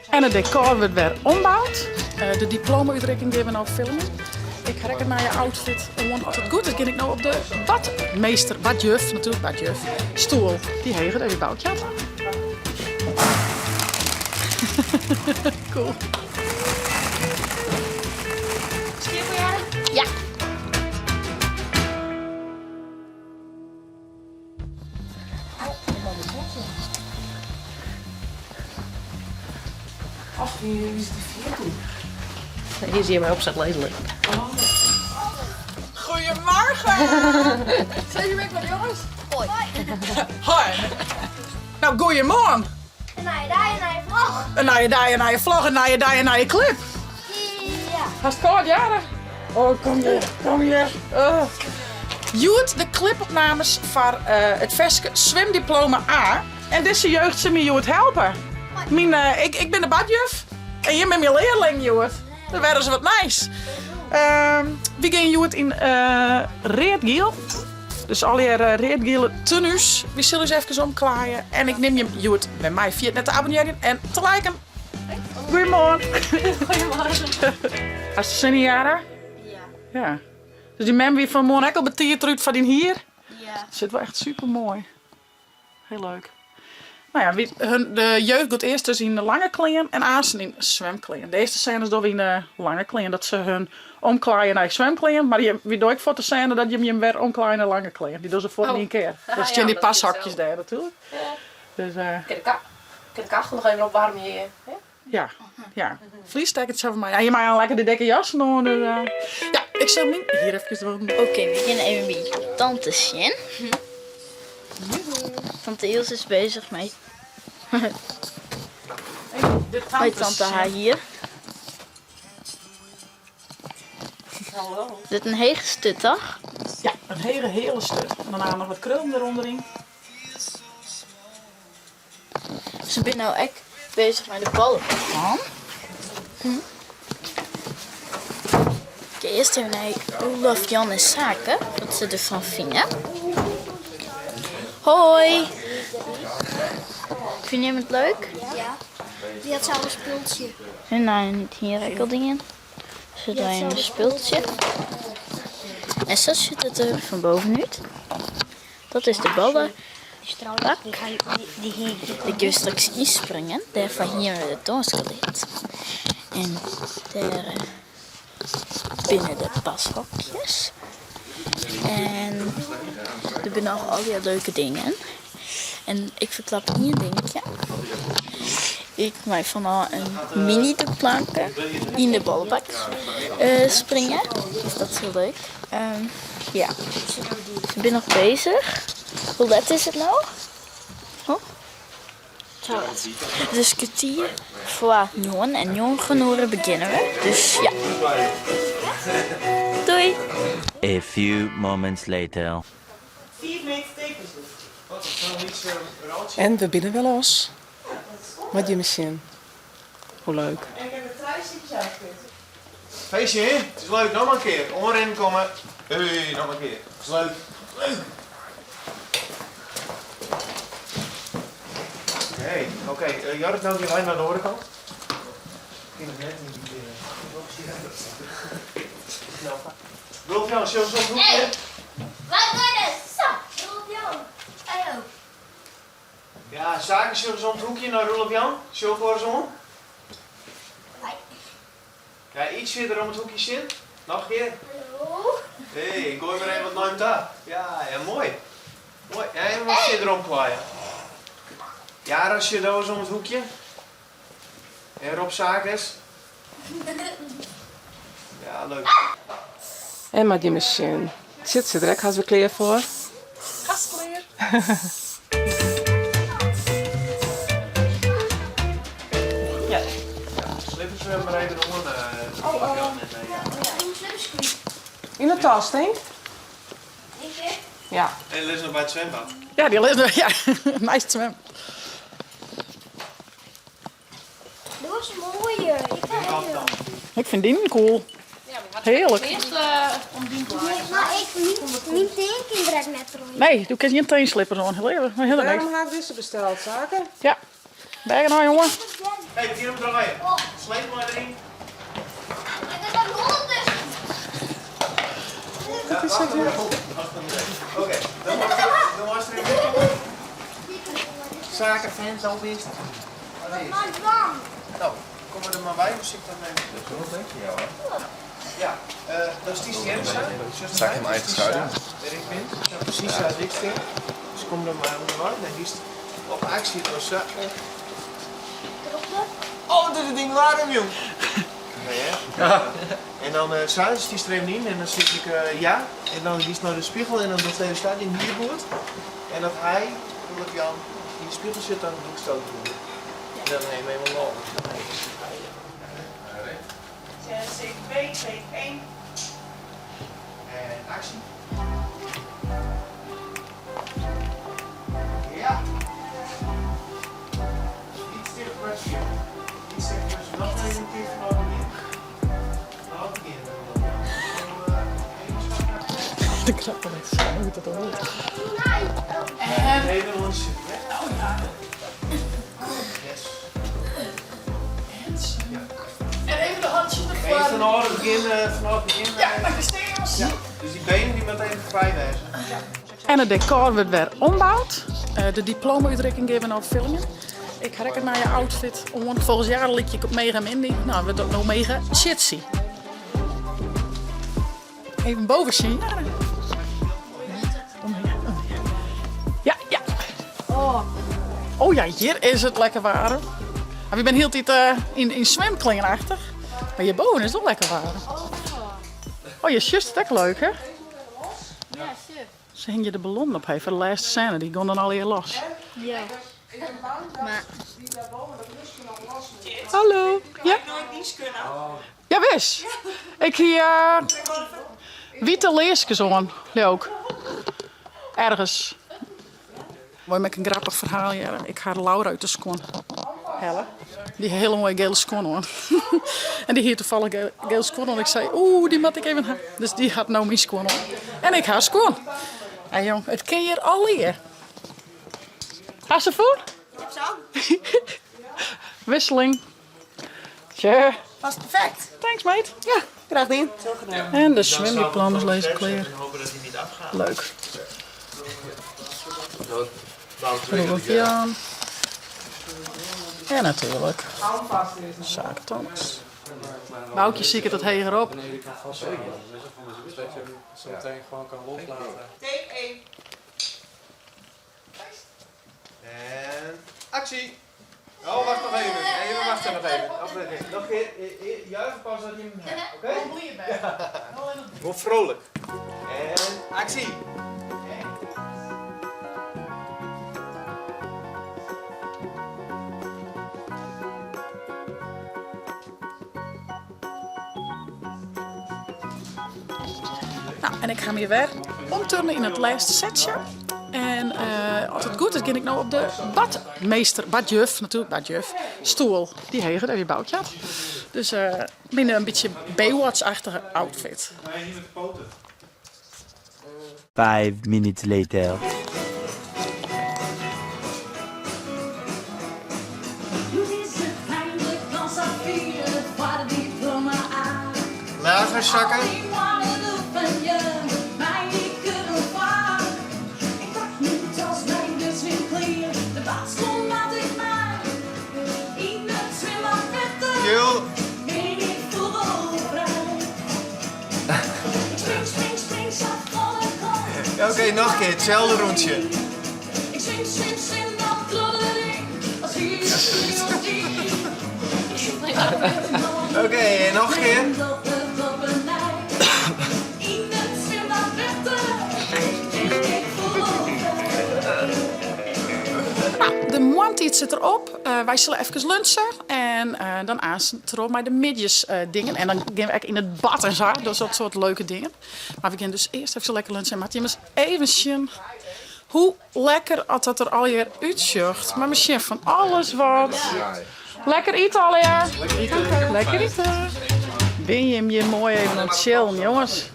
En it dekor wurdt wer omboud. De diploma-útrikking gean we no filmjen. Ik ha ek in nije outfit oan. As it goed is gean ik no op de badmeester, badjuf natuerlik, badjuf, stoel. Dy heger, dêr wie Boukje hat. Cool. Ja. Och, wie is dy ferjitten? Hier zie je mij op zet lezen liggen. Goedemorgen! Zijn jullie met jongens? Hoi. Hoi. Nou, goeiemoarn. In nije dei, in nije vlog. In nije dei, in nije vlog, in nije dei, in nije clip. Ja. Hast kâld, Jara? Oh, kom hjir, kom hjir. Oh. Hjoed de clipopnames foar eh, it ferske Swimdiploma A. En dizze jeugd sil my hjoed helpe. Myn, eh, ik, ik bin de badjuf en jim binne myn learling hjoed. Dat wer ris wat nijs. Ehm, wy gean hjoed yn eh, read-giel. Dus allegear read-giele tenues. Wy sille ús efkes omklaaie en ik nim jim hjoed wer mei. Ferjit net te abonnearjen en te liken. Goeiemoarn. Goeiemoarn. Hast der sin yn, Jara? Ja. Ja. Dus dyn mem wie fan 'e moarn ek al betiid derút foar dyn hier? Ja. Sit wol echt super moai. Hiel leuk. Nou ja, wy, hun, de jeugd giet earst dus yn de lange klean en aansten yn swimklean. De earste sênes dogge we yn de lange klean, dat se hun omklaaie nei swimklean. Mar jim, wy dogge ek fuort de sêne dat jim jim wer omklaaie nei lange klean. Dy dogge se fuort yn ien kear. Dat stean dy pashokjes dêr natuerlik. Dus, Kin de kachel noch even opwaarmje hjir, hè? Ja, ja. Fleecejacket sa foar my. Ja, je meie al lekker de dikke jassen oan. Dus, ja, ik sil myn hier efkes dwaan. Oké, we gean even by tante sjen. Tante Ilse is bezich mei mei tante har hier. Hallo. Dit in hege sturt, toch? Ja, in hege, hele sturt. En dan noch wat krullen derûnder yn. Se binne no ek bezich mei de ballenpan. Hm. Ik ga earst even nei Roelof, Jan en Sake, wat se derfan fine. Hoi! Fine jim it leuk? Ja. Dy hat sels in spultsje. En nou, hier ek al dingen. Ze draaien een spultsje. En zo ziet het er van bovenuit. Dat is de ballen. Ik ga straks inspringen. Daarvan hier de toonskaleerd. En daar eh, binnen de pashokjes. En er binne noch al die leuke dingen. En ik ferklap ien dinkje. Ik mei fanôf in mini de planke yn de bollebak eh, springe. Dus dat is hiel leuk. Ehm, ja, se binne noch bezich. Hoe let is it no? Oh. It is kertier foar njoggen en njoggen oere begjinne we. Dus ja. Doei! A few moments later. En we binne wer los. Moat jimme sjen. Hoe leuk. Feestje, hè? It is leuk, noch mar in kear. Oanrinnen komme. Hey, noch mar in kear. It is leuk. Leuk! Oké, oké. Eh, Jorrit, no gean wy nei de oare kant. Kin ik net yn dy. Roelof Jan, sjoch ris om it hoekje. Wat wurde sa? Roelof Jan. Ajo. Ja, Sake, sjoch ris om it hoekje nei Roelof Jan. Sjoch elkoar ris oan. Ja, yts fierder om it hoekje sjen. Noch in kear. Hallo. Hé, ik goai mar even wat nei him ta. Ja, ja, moai. Moai. Ja, even wat fierder omklaaie. Jara, sjoch do ris om it hoekje. En Rob Sakes. Ja, leuk. En moat jimme sjen. Sit se der ek hast wer klear foar? Hast klear. Ja, slippers mar even oan. Oh, yn de tas, tink? Ja. En lis noch by it swimbad. Ja, dy lizze noch, ja, neist it swimbad. Dat was moaier. Ik Ik fyn dyn cool. Hearlik. Maar ik, myn tean kin der ek net troch. Nee, do kinst gjin teenslippers oan. Hiel even, maar hiel Wêrom ha ik dizze besteld, Sake? Ja. Bergen nou, jongen. Hey, begjin him draaien. Sleep mei deryn. Dat is sa grut. Oké, dan moatst der even komme. Saken, fans, al bist. No, kom der mar by, dan sit ik dan even. Dat is wel een beetje jou, hè? Ja, dan stiest hjir sa. Zal ik hem eigen schuiven? Wêr ik bin, sa presys sa as ik stean. Dus kom der mar ûnderwei, dan giest op aksje troch sa. Oh, dit is ding waarm, jong. Nee, hè? En dan sa, stiest der even yn en dan sis ik ja. En dan giest nei de spegel en dan dochst even sa dyn hier goed. En as hy, Roelof Jan, yn de spegel sit, dan dûkst ook goed. En dan neem even lol. 6, 2, 2, 1. En aksje. Ja. Iets tichter bij het scherm. Iets tichter bij het Nog even een keer vanaf het begin. Vanaf het begin. De krappen met zo hoe dat hoort. Even ons zitten, hè? Oh ja. Yes. En even de handjes Even ervoor. vanaf het begin, vanaf het begin. Ja, lekker stil. Ja. Dus die benen die moeten even vrij wezen. En it dekor wurdt wer omboud. De diploma-útrikking gean we no filmjen. Ik ha ek in nije outfit oan. Folgens Jaren lykje ik op Mega Mindy. No, wurdt dat no Mega Chitsy. Even boven sjen. Ja, ja. Oh ja, hjir is it lekker waarm. Mar wy binne hieltyd yn swimklean achtich. Mar hjirboven is it wol lekker waarm. Oh, je sjochst it ek leuk, hè? Se hingje de ballonnen op foar de lêste sêne, dy gean dan allegear los. Ja. Mar. Hallo. Ja. Ja, wis. Ik hie wite learskes oan, leau 'k. Ergens. Wol jim ek in grappich ferhaal hearre? Ik ha Laura út de skuon helle. Dy hie hiele moaie gele skuon oan. En dy hie toevallig gele skuon oan. Ik sei, oeh, dy moat ik even ha. Dus dy hat no myn skuon oan. En ik ha skuon. En jong, it kin hjir allegear. Hast se fûn? Wisseling. Tje. Past perfect. Thanks, mate. Ja, graach dien. En de swimdiploma's lizze klear. Leuk. Roelof Jan. En natuerlik Sake Thomas. Boukje siket it heger op. En aksje! Oh, wacht nog even. Even wachten nog even. Nog even. Nog een keer. Juichen pas dat je hem hebt, oké? Wol vrolijk. En aksje! Nou, en ik ga my wer omturne yn it lêste setsje. En as it goed is gean ik no op de badmeester, badjuf natuerlik, badjuf, stoel. Dy hege, dêr wie Boukje hat. Dus myn in bytsje Baywatch-achtige outfit. Nee, niet met de poten. 5 minutes later. Lager zakken. Kiel. Ja, oké, noch in kear, itselde rûntsje. Oké, en noch in kear. Nou, de moarntiid sit der op. Wy sille efkes lunche en dan aanst troch mei de middeisdingen. En dan gean we ek yn it bad en sa, dus dat soart leuke dingen. Mar we gean dus earst efkes lekker lunchen en moatte jim ris even sjen hoe lekker at dat der allegear útsjocht. Mar we sjen fan alles wat. Lekker ite allegear. Lekker ite. Bin jim hjir moai even oan it chillen, jonges?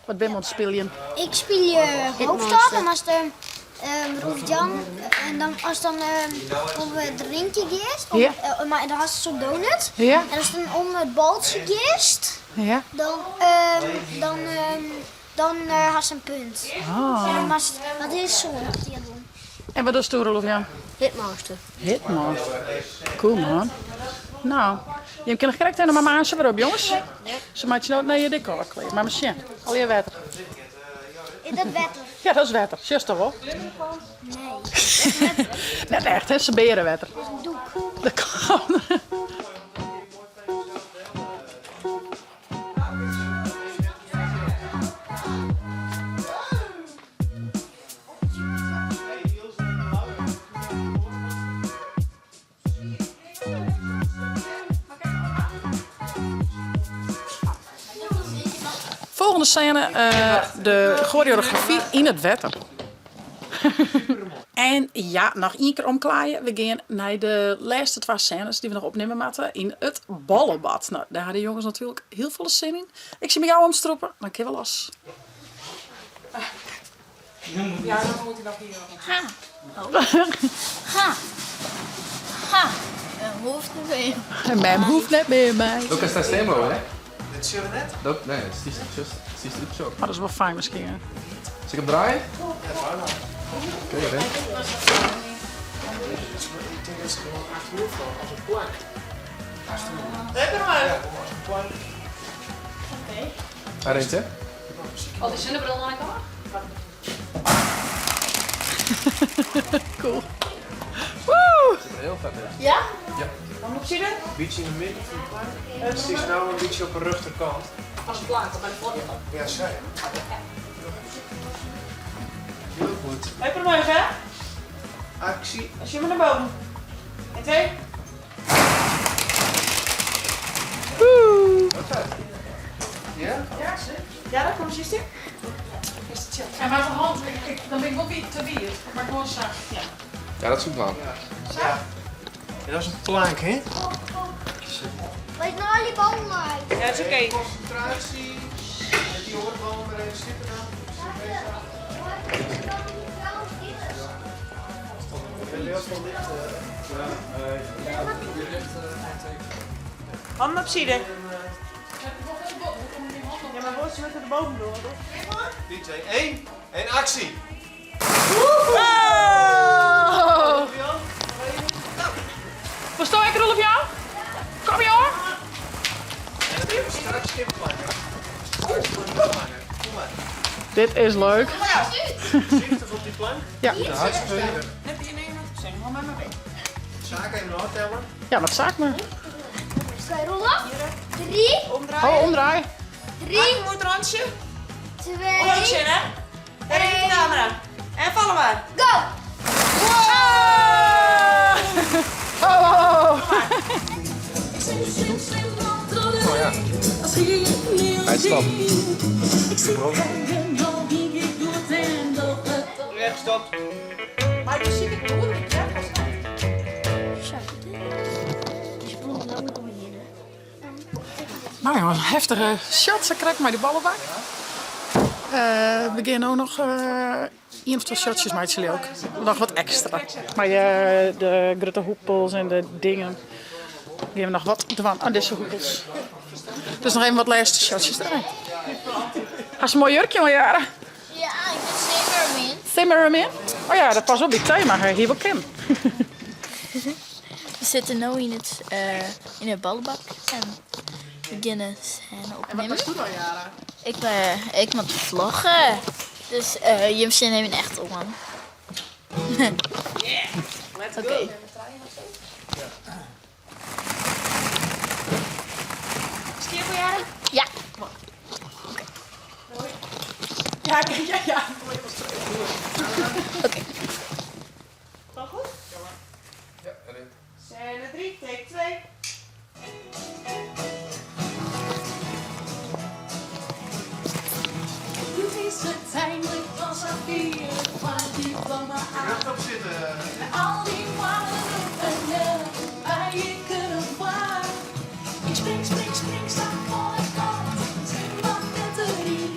Wat bin we oan it spyljen? Ik spylje hoofdstad en as de. Roelof Jan, en dan as dan om it rinkje giest, om, Ja. mar dan hast zo'n donut. Ja. En as dan om it baltsje giest, Ja. dan, dan, dan hast in punt. Oh. En dan moatst, wat is zo'n die doen? En wat dochsto, Roelof Jan? Hitmaster. Hitmaster. Cool man. Nou, jim kinne krekt even mei Maarse wer op, jonges. Se meitsje no it nije dekor klear. Mar sjen, allegear wetter. Is dat wetter? Ja, dat is wetter. Sjochst toch wol? Nee. Net echt, hè? Se beare wetter. Dat is in doek. Dat kan. Folgjende sêne, de choreografy yn it wetter. En ja, noch ien kear omklaaie. We gean nei de lêste twa sênes dy't we noch opnimme moatte yn it bollebad. No, dêr ha de jonges natuerlik hiel folle sin yn. Ik sil my gau omstrûpe, dan kinne we los. Ja, dan moet hij nog hier. Ha. Oh. Ha. Ha. En hoecht net mear. En mem hoecht net mear mei. Do kinst dêr stean bliuwe, hè? Dat sjogge we net. Dat, nee, it stiest, it stiest útsocht. Mar dat is wol fijn miskien, hè? Sil ik him draaie? Oké, oké. Ik tink dat se gewoan achteroer falle as in plank. Achteroer. Lekker maar. Ja, as in plank. Hy rint, hè? Al die zonnebril oan elkaar? Cool. Woe! Ziet er heel vet uit. Ja? Ja. Dan op zitten. Beetje in de midden van de plank. Het is nou een beetje op de rechterkant. Als een plank, bij de voorkant. Ja, zij. Heel goed. Even omhoog, hè? Actie. Als je maar naar boven. 1, 2. Woe! Ja? Ja, Ja, daar komt je En met de hand, dan ben ik wol te wier. Maar gewoan sa. Ja. Ja, dat soe ik dwaan. Ja. Ja, dat is in plank, hè? Wees nou al die ballen uit. Ja, dat is oké. Concentratie. Met die oare bal maar even zitten dan. Handen op zijde. Ja, maar woord ze met de boven door. 3, 2, 1 en actie! Oh! Versta ik Roelof Jan? Kom je hoor! Straks geen plakken. Kom maar. Dit is leuk. Voorzichtig op die plank. Ja. Hartstikke leuk. Net die nemen, zeg maar maar mee. Zaak even aftellen. Ja, wat zaak me. Oké, Roelof. 3, Omdraaien. Oh, omdraaien. 3, Moet randje. 2, Omhoog zijn, hè? En even de camera. En vallen maar. go! Oh, oh, oh. Oh ja. Hij stapt. Recht, stop. Maar je ziet het hoe ik zeg. Zo. Die sprong nou moet omheen. Nou jongens, een heftige shot. Ze krijgt maar die ballenbak. We gaan ook nog één of twee shotjes maken jullie ook. Nog wat extra. Maar de grote hoepels en de dingen. Die hebben nog wat dwan aan deze hoepels. Dus nog even wat laatste shotjes erbij. Hast een mooi jurkje, maar Jara. Ja, ik ben Simmerman. Simmerman? Oh ja, dat past op die thema. hè. Hier wel Kim. We zitten nu in het ballenbak en we beginnen scène opnemen. doe dan, Jara? Ik moet vloggen. Dus jullie nemen echt om. Let's Oké. go. Is het voor jou? Ja. Ja, ja, ja. Oké. Wel goed? Ja, erin. Scène 3, take 2. Rechtop zitten. Ik spring, spring, spring, sta voor de kant. Zwembad met de riem.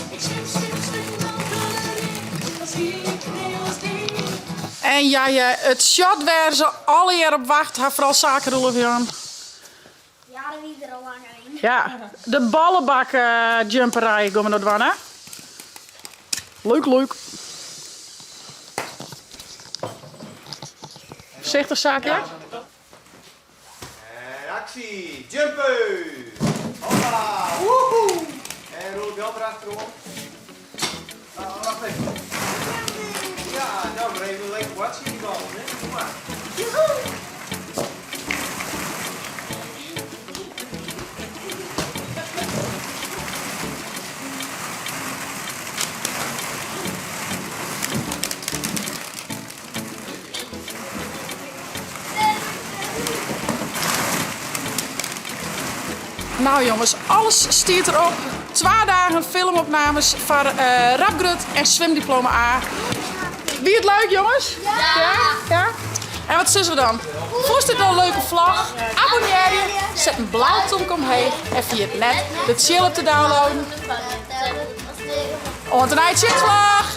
Ik zwem, zwem, zwem, dan door de ring. Dan zie ik En ja hear, it shot wêr se allegear op wachte ha, foaral Sake Roelof Jan. Ja, dat wie der al langer yn. Ja, de ballebak jumperij gean we no dwaan hè. Leuk, leuk. Voorzichtig Sake, ja? En aksje, jumpen! Hoppa, woehoe! En Roelof Jan erachteroan. Oh, wacht even. Ja, nou, maar even een lekker boartsje in die bal, hè? Kom maar. Joehoe! Nou jongens, alles stiet derop. Twa dagen filmopnames foar Rap Grut en Swimdiploma A. Wie it leuk jongens? Ja! Ja? En wat sizze we dan? Fûnst dit no in leuke vlog? Abonnearje, set in blau tomke omheech en ferjit net de tsjil op te downloaden. Oant de nije tsjilvlog!